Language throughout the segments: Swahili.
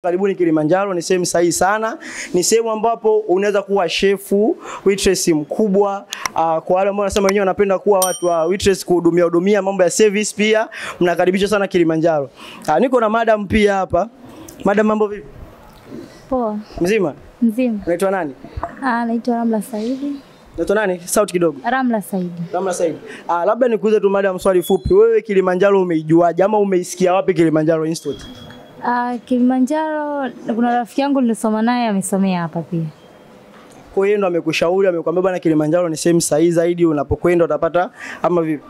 Karibuni Kilimanjaro, ni sehemu sahihi sana. Ni sehemu ambapo unaweza kuwa shefu, waitress mkubwa. Kwa wale ambao wanasema wenyewe wanapenda kuwa watu wa waitress, kuhudumia hudumia mambo ya service pia, mnakaribishwa sana Kilimanjaro. Niko na madam pia hapa. Madam, mambo vipi? Poa. Mzima? Mzima. Unaitwa nani? Naitwa Ramla Saidi. Unaitwa nani? Sauti kidogo. Ramla Saidi. Ramla Saidi. Labda nikuulize tu madam swali fupi. Wewe Kilimanjaro umeijuaje ama umeisikia wapi Kilimanjaro Institute? Kilimanjaro kuna rafiki yangu nilisoma naye amesomea hapa pia. Kwa hiyo ndo amekushauri, amekwambia bwana Kilimanjaro ni sehemu sahihi zaidi, unapokwenda utapata ama vipi?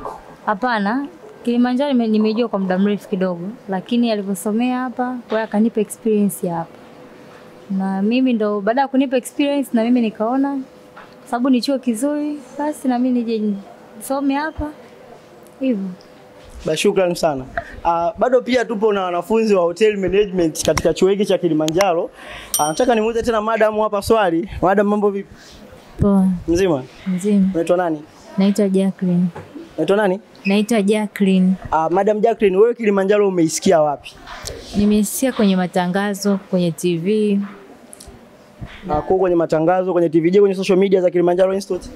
Hapana, Kilimanjaro nimejua kwa muda mrefu kidogo, lakini aliposomea hapa, kwa hiyo akanipa experience ya hapa. Na mimi ndo baada ya kunipa experience na mimi nikaona sababu ni chuo kizuri, basi na mimi nije nisome hapa. Hivyo. Shukrani sana. Bado pia tupo na wanafunzi wa hotel management katika chuo hiki cha Kilimanjaro. Nataka nimuulize tena madam hapa swali. Madam, mambo vipi? Poa. Mzima? Mzima. Unaitwa nani? Naitwa Jacqueline. Unaitwa nani? Naitwa Jacqueline. Madam Jacqueline, wewe Kilimanjaro umeisikia wapi? Nimeisikia kwenye matangazo, kwenye TV. Kwenye matangazo, kwenye TV, je, kwenye social media za Kilimanjaro Institute?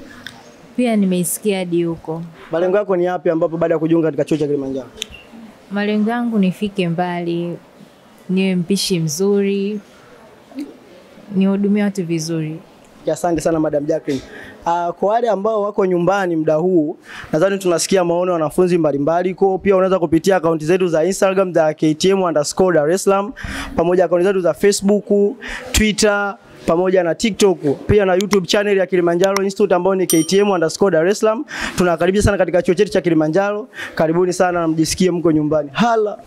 Pia nimeisikia hadi huko. Malengo yako ni yapi ambapo baada ya kujiunga katika chuo cha Kilimanjaro? Malengo yangu nifike mbali, niwe mpishi mzuri, nihudumie watu vizuri. Asante sana Madam Jacqueline. Kwa wale ambao wako nyumbani muda huu, nadhani tunasikia maono ya wanafunzi mbalimbali. Kwa pia unaweza kupitia akaunti zetu za Instagram za KTM_Dar es Salaam, pamoja akaunti zetu za Facebook, Twitter pamoja na TikTok, pia na YouTube channel ya Kilimanjaro Institute ambayo ni KTM_Dar es Salaam. Tunakaribisha sana katika chuo chetu cha Kilimanjaro. Karibuni sana na mjisikie mko nyumbani. Hala.